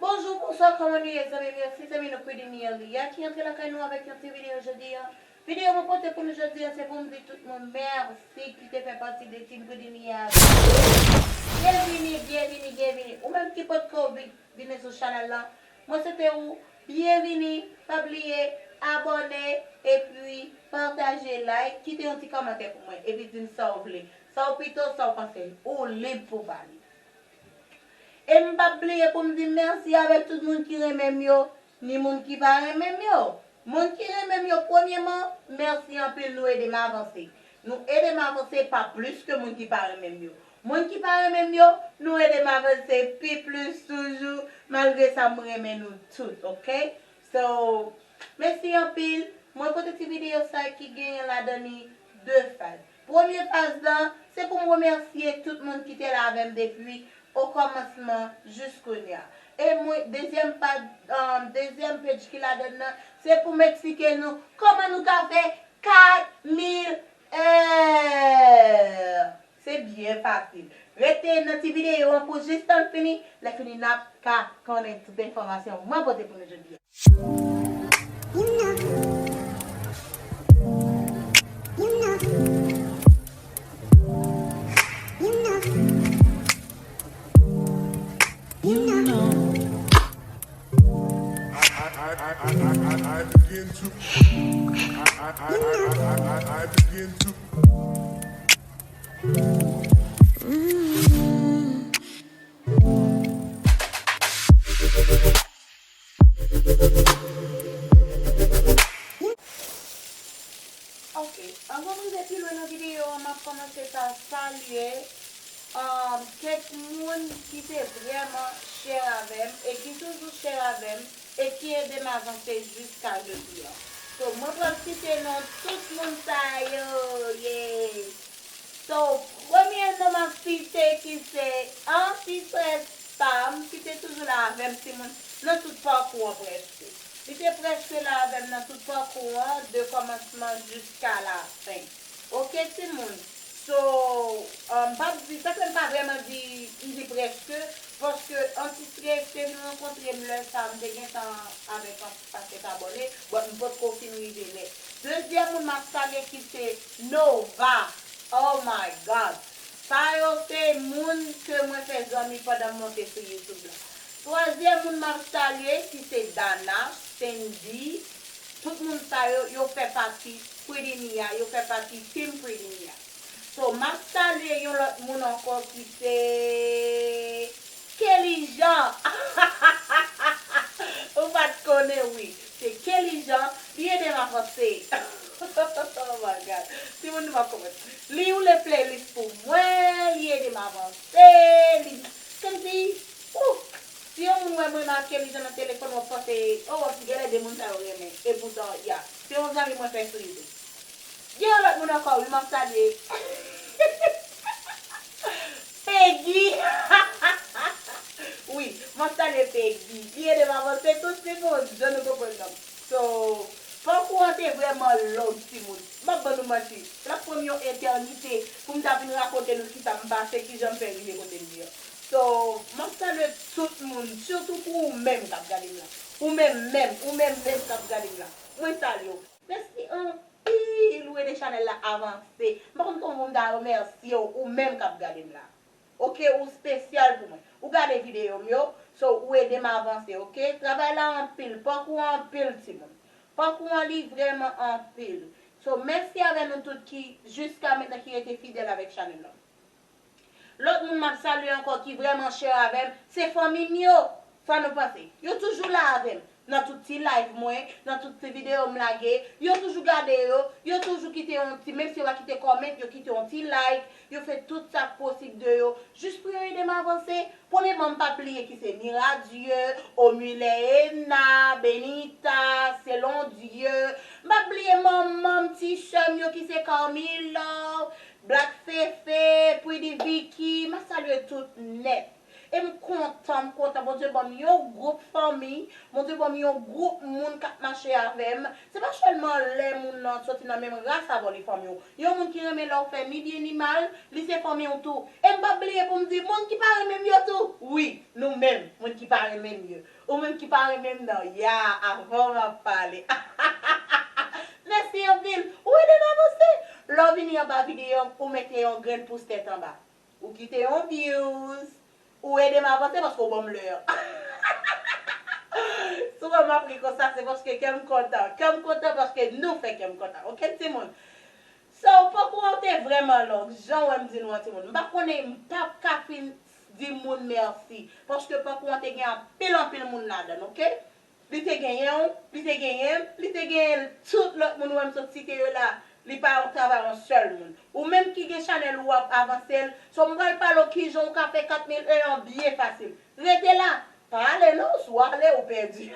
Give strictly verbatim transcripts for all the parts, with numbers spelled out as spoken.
Bonjou, bonswa, kòman nou ye, zanmi m yo? Se zanmi nou Pretty Nia Lia ki antre lakay nou avèk yon ti videyo jodi a. Videyo mwen pote pou nou jodi a, se pou m di tout moun mèsi ki te fè pati de Team Pretty Nia. Byenvini, byenvini, byenvini. Ou menm ki potko vin, vini sou chanèl lan, mwen swete ou byenvini. Pa bliye abòne epi pataje, like, kite yon ti kòmantè pou mwen epi di m sa w vle, sa w pito, sa w panse. Ou lib pou pale. E m p ap bliye pou m di mèsi avèk tout moun ki renmen m yo, ni moun ki pa renmen m yo. Moun ki renmen m yo, premyèman, mèsi anpil, nou ede m avanse. Nou ede m avanse pa plis ke moun ki pa renmen m yo. Moun ki pa renmen m yo, nou ede m avanse pi plis toujou, malgre sa m renmen nou tout, oke? So, mèsi anpil. Mwen pote ti videyo sa ki genyen ladan li de faz. Premye faz lan, se pou m remèsye tout moun ki te la avè m depi okòmansman jis kounye a. E mwen, dezyèm pa, um, dezyèm page ki ladan nan, se pou m eksplike nou kòman nou ka fè kat mil è. Se byen fasil. Rete nan ti videyo an pou jis tan l fini. Lè fini, n ap ka konnen tout enfòmasyon mwen pote pou nou jodi a. Ok, anvan m rive pi lwen nan videyo an, m ap kòmanse pa salye, um, kèk moun ki te vrèman chè avè m e ki toujou chè avè m e ki ede m avanse jiska jodi a. So, mwen pral site non tout moun sa yo, yeah. So, premye non m ap site ki se Anti Strès pa m, ki te toujou la avè m, timoun, nan tout pakou an prèske. Li te prèske la avè m nan tout pakou an, de kòmansman jiska lafen. Oke, timoun? So, um, m p ap di, sa fè m pa vrèman di, m di prèske, paske Anti Strès te vin rankontre m lè sa, m te gentan avèk Anti Strès abòne, but m potko fin rive lè. Dezyèm moun m ap salye ki se Nova. Oh my God! Sa yo se moun ke mwen fè zanmi pandan m monte sou YouTube la. Twazyèm moun m ap salye, ki se Dana, Sandy, tout moun sa yo, yo fè pati Pretty Nia, yo fè pati Team Pretty Nia. So, m ap salye yon lòt moun ankò ki se Kelly Jean. Ou pa t konnen, wi. Se Kelly Jean, li ede m avanse. Oh my God. Timoun, nou pa konprann. Li oule playlist pou mwen, li ede m avanse, li, kòmsi, ou, si yon moun wè mwen ak Kelly Jean nan telefòn, w ap panse, oh, w ap di, genlè de moun sa yo renmen. Epoutan, ya, se yon zanmi mwen fè sou YouTube. Gen yon lòt moun ankò, wi, m ap salye. Peggy. Wi, m ap salye Peggy. Li ede m avanse tou, se pou jan nou konprann non. So, pakou an te vrèman long, timoun. M ap ban nou manti. L ap pran m yon etènite pou m ta vin rakonte nou kisa m pase, kijan m fè rive kote m ye an. So, m ap salye tout moun, sitou pou ou menm k ap gade m la. Ou menm menm, ou menm menm k ap gade m la. Mwen salye w. Mèsi anpil, ou ede chanèl la avanse. M pa konn kòman pou m ta remèsye w, ou menm k ap gade m la. Oke, ou espesyal pou mwen. Ou gade videyo m yo, so ou ede m avanse, oke? Travay la anpil, pakou an anpil, timoun. Pakou an li vrèman anpil. So, mèsi avè nou tout ki, jiska mentnan, ki rete fidèl avèk chanèl la. Lòt moun m ap salye ankò ki vrèman chè avè m, se fanmi m yo. Sa nou panse? Yo toujou la avè m. Nan tout ti live mwen, nan tout ti videyo m lage, yo toujou gade yo, yo toujou kite yon ti, menm si yo pa kite comment, yo kite yon ti like, yo fè tout sa k posib de yo, jis pou yo ede m avanse. Premyèman, m p ap bliye ki se Miradieu, Omilena, Benita, Selon Dieu. M p ap bliye manman m, ti sè m yo ki se Carmilo, Black Fefe, Pretty Vicky, m ap salye tout nèt. E m kontan, m kontan. Bondye ban m yon gwoup fanmi, Bondye ban m yon gwoup moun k ap mache avè m. Se pa sèlman lè moun nan soti nan menm ras avè w li fanmi w. Yon moun ki renmen lè w fè ni byen ni mal, li se fanmi w tou. E m p ap bliye pou m di, moun ki pa renmen m yo tou, wi, nou menm, moun ki pa renmen m yo. Ou menm ki pa renmen m nan, ya, avan m ap pale. Mèsi anpil. Ou ede m avanse. Lè w vini anba videyo, ou mete yon grenn pous tèt anba. Ou kite yon views. Ou ede m avanse paske w ban m lè. Si w wè m ap ri konsa, se paske kè m kontan. Kè m kontan paske nou fè kè m kontan. Oke, timoun? So, pakou an te vrèman long, jan w wè m di nou an, timoun. M pa konnen, m p ap ka fin di moun mèsi, paske pakou an te gen anpil, anpil moun ladan l, oke? Li te genyen w, li te genyen m, li te genyen tout lòt moun ou wè m sot site yo la. Li pa yon travay yon sèl moun. Ou menm ki gen chanèl ou ap avanse l, so m pral pale w kijan w ka fè kat mil e an byen fasil. Rete la, pa ale non, si w ale ou pèdi.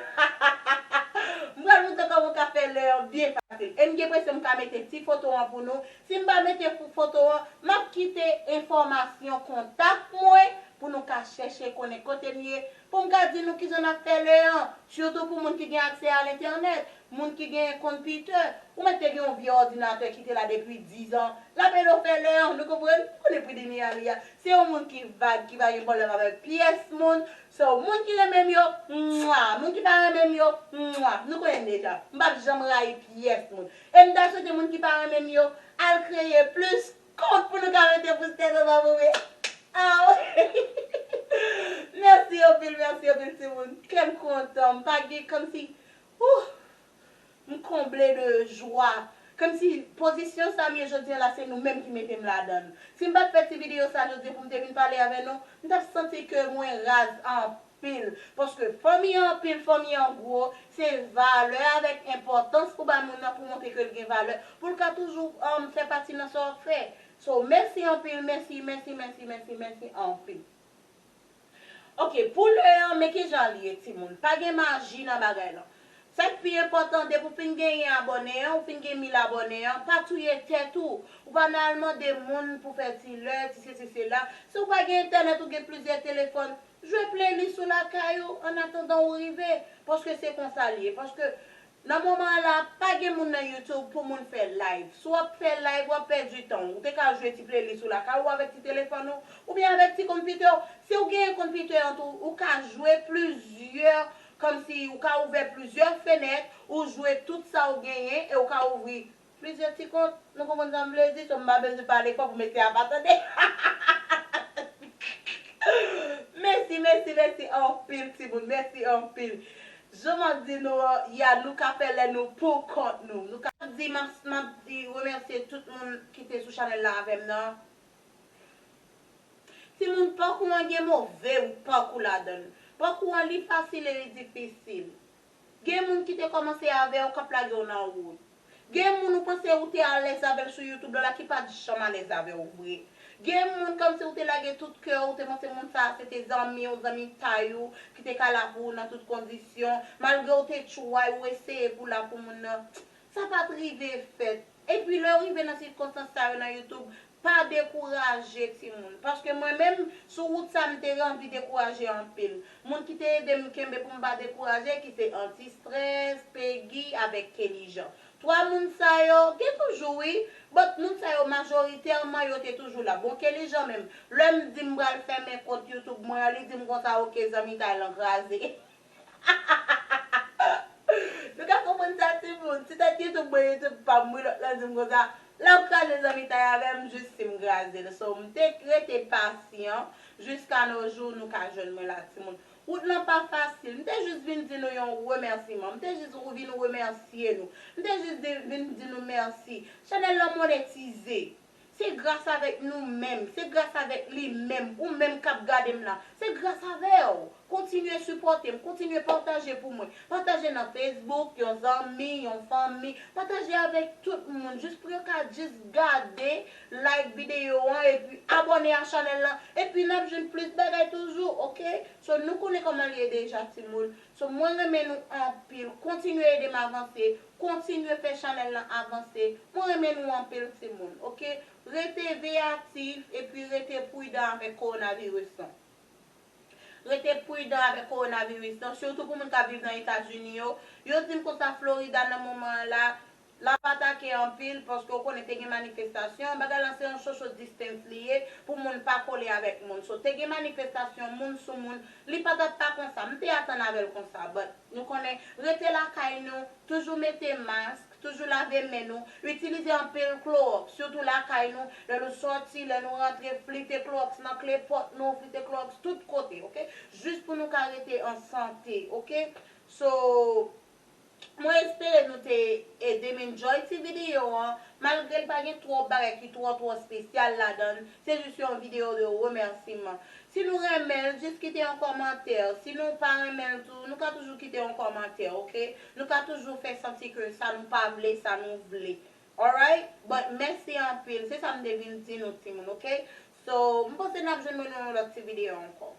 M pral montre kòman w ka fè lè an byen fasil. E m gen presyon m ka mete ti foto an pou nou. Si m pa mete fo- foto an, m ap kite enfòmasyon kontak mwen pou nou ka chèche konnen kote m ye, pou m ka di nou kijan n ap fè lè an, sitou pou moun ki gen aksè a lentènèt, moun ki gen kont Twitter. Ou mèt te gen yon vye òdinatè ki te la depi diz an, l ap ede w fè lè an, nou konprann? Ou konnen pri de mi a li a. Se yon moun ki vag, ki pa gen pwoblèm avèk pyès moun. So, moun ki renmen m yo, mwa. Moun ki pa renmen m yo, mwa. Nou konnen deja. M p ap janm rayi pyès moun. E m ta swete moun ki pa renmen m yo al kreye plis kont pou nou ka mete pous tèt anba pou mwen. Aw! Mèsi anpil, mèsi anpil, timoun. Kè m kontan. M pa gen kòmsi, ouh, m konble de jwa. Kòmsi pozisyon sa m ye jodi a la, se nou menm ki mete m ladan l. Si m pa t fè ti videyo sa jodi a pou m te vin pale avè nou, m t ap santi ke mwen raz anpil. Paske fanmi an anpil, fanmi an gwo, se valè avèk enpòtans ou bay moun nan pou montre ke l gen valè, pou l ka toujou, um, fè pati nan sa w ap fè. So, mèsi anpil, mèsi, mèsi, mèsi, mèsi, mèsi anpil. Oke, pou lè an, men kijan l ye, timoun. Pa gen maji nan bagay lan. Sa k pi enpòtan, depi w fin genyen abòne an, ou fin gen mil abòne an, pa touye tèt ou. Ou pa nan al mande moun pou fè ti lè, ti sesi, sela. Si w pa gen entènèt, ou gen plizyè telefòn, jwe playlist ou lakay ou, annatandan ou rive. Paske se konsa l ye. Paske nan moman an la, pa gen moun nan YouTube pou moun fè live. Si w ap fè live, w ap pèdi tan w. Ou te ka jwe ti playlist ou lakay ou avèk ti telefòn ou, oubyen avèk ti konpitè w. Si w genyen konpitè an tou, ou ka jwe plizyè, kòmsi ou ka ouvè plizyè fenèt, ou jwe tout sa w genyen, e ou ka ouvri plizyè ti kont. Nou konprann sa m vle di? So, m pa bezwen pale fò pou mesye a pa tande. Mèsi, mèsi, mèsi anpil, timoun. Mèsi anpil. Jan m ap di nou an, ya, nou ka fè lè nou pou kont nou. Nou ka di, m ap, m ap di, remèsye tout moun ki te sou chanèl la avè m nan. Timoun, pakou an gen move pakou ladan l. Pakou an, li fasil e li difisil. Gen moun ki te kòmanse avè w k ap lage w nan wout. Gen moun ou panse ou te alèz avè l sou YouTube la, la ki pa t janm alèz avè w vre. Gen moun kòmsi ou te lage tout kè w, ou te panse moun sa a se te zanmi w, zanmitay ou, ki te ka la pou ou nan tout kondisyon. Malgre w te try, ou eseye pou la pou moun nan, sa pa t rive fèt. Epi lè w rive nan sikonstans sa yo nan YouTube, pa dekouraje, timoun. Paske mwen menm, sou wout sa, m te anvi dekouraje anpil. Moun ki te ede m kenbe pou m pa dekouraje, ki se Antistrès, Peggy, avèk Kelly Jean. Twa moun sa yo, gen toujou wi, but moun sa yo majoritèman yo te toujou la. Bon, Kelly Jean menm, lè m di m pral fèmen kont YouTube mwen an, li di m konsa, "Oke, zanmitay lan kraze." Nou ka konprann sa, timoun. Ti tèt YouTube mwen, YouTube pa m, wi, lòt lan di m konsa, "Lè w kraze zanmitay avè m, jis si m kraze l." So, m te rete pasyan, jiska no jou, nou ka jwenn mwen la, timoun. Wout lan pa fasil. M te jis vin di nou yon remèsiman. M te jis vin remèsye nou. M te jis di- vin di nou mèsi. Chanèl lan monetize. Se gras avèk nou menm. Se gras avèk li menm. Ou menm k ap gade m la. Se gras avè w. Kontinye sipòte m. Kontinye pataje pou mwen. Pataje nan Facebook, yon zanmi, yon fanmi. Pataje avèk tout moun. Jis pou yo ka jis gade, like videyo an, epi abòne a chanèl lan. Epi n ap jwenn plis bagay toujou, oke? So, nou konnen kòman l ye deja, timoun. So, mwen renmen nou anpil. Kontinye ede m avanse. Kontinye fè chanèl lan avanse. Mwen renmen nou anpil, timoun, oke? Rete veyatif epi rete pridan avèk kowonaviris lan. rete pridan avèk kowonaviris lan, sitou pou moun k ap viv nan Etazini yo. Yo di m konsa Florida nan moman an la, l ap atake anpil, paske w konnen te gen manifestasyon. Bagay lan se yon social distance li ye, pou moun pa kole avèk moun. So, te gen manifestasyon, moun sou moun. Li pa t ap pa konsa. M te atann avè l konsa, but nou konnen, rete lakay nou, toujou mete mask, toujou lave men nou, itilize anpil klowòks, sitou lakay nou, lè nou sòti, lè nou rantre, flite klowòks nan kle pòt nou, flite klowòks tout kote, oke? Jis pou nou ka rete an sante, oke? So, mwen espere nou te, e, de m enjoy ti videyo an, malgre l pa gen twòp bagay ki twò, twò espesyal ladan l, se jis yon videyo de remèsiman. Si nou renmen l, jis kite yon kòmantè. Si nou pa renmen l tou, nou ka toujou kite yon kòmantè, oke? Nou ka toujou fè santi ke sa nou pa vle, sa nou vle. Alright? But mèsi anpil. Se sa m te vin di nou, timoun, oke? So, m panse n ap jwenn mwen nan yon lòt ti videyo ankò.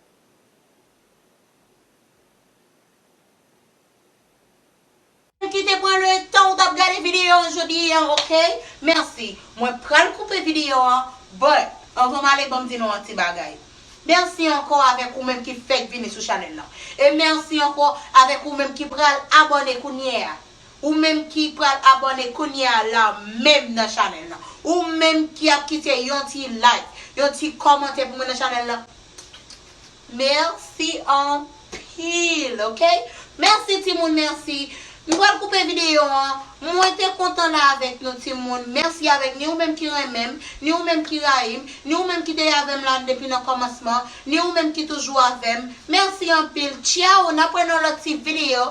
Ki te pran le tan ou t ap gade videyo an jodi an, oke? Mèsi. Mwen pral koupe videyo an, but anvan m ale, ban m di nou yon ti bagay. Mèsi ankò avèk ou menm ki fèk vini sou chanèl lan. E mèsi ankò avèk ou menm ki pral abòne kounye a. Ou menm ki pral abòne kounye a la menm nan chanèl lan. Ou menm ki ap kite yon ti like, yon ti kòmantè pou mwen nan chanèl lan. Mèsi anpil, oke? Mèsi timoun, mèsi. M pral koupe videyo an. Mwen te kontan la avèk nou timoun. Mèsi avèk ni ou menm ki renmen m, ni ou menm ki rayi m, ni ou menm ki te avè m la depi nan kòmansman, ni ou menm ki toujou avè m. Mèsi anpil. Tchao, n ap wè nan lòt ti videyo.